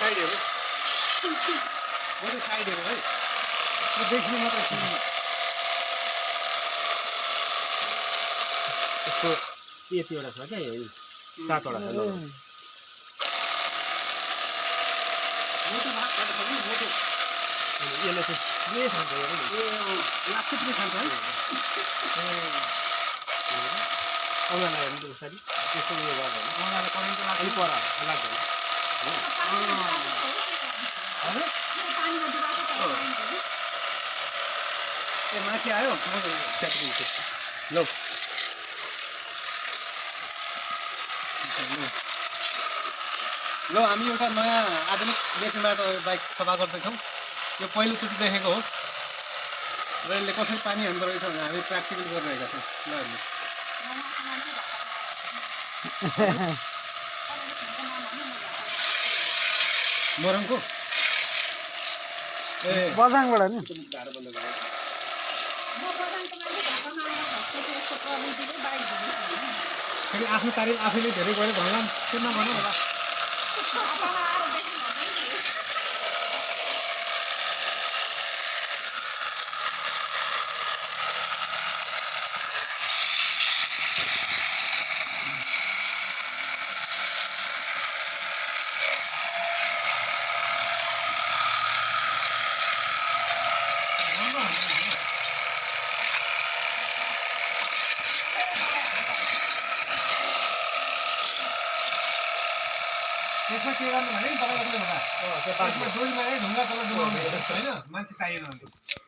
साइडहरु साइडहरु है देख्नु मात्र यसको यतिवटा छ क्या 7वटा छ यसले चाहिँ के खान्छ लाग्छ के खान्छ है औँलालाई हेर्नु उसरी त्यसको उयो गर्दैन औँलाले करेन्ट लाग्छ पर लाग्दैन ए माथि आयो लौ ल हामी एउटा नयाँ आधुनिक मेसिनबाट बाइक सफा गर्दैछौँ यो पहिलोचोटि देखेको हो र यसले कसरी पानी हान्दो रहेछ भने हामी प्र्याक्टिकल गरिरहेका छौँ ल हेर्नु मोरङको ए बजाङबाट नि धारो बन्द गरेँ फेरि आफ्नो तारिफ आफैले धेरै गऱ्यो भन्ला के नभनौँ होला त्यसमा के गर्नु भने तपाईँको पनि होला त्यसमा डोरीमा ढुङ्गा तल डुबाउनु होइन मान्छे चाहिएन भने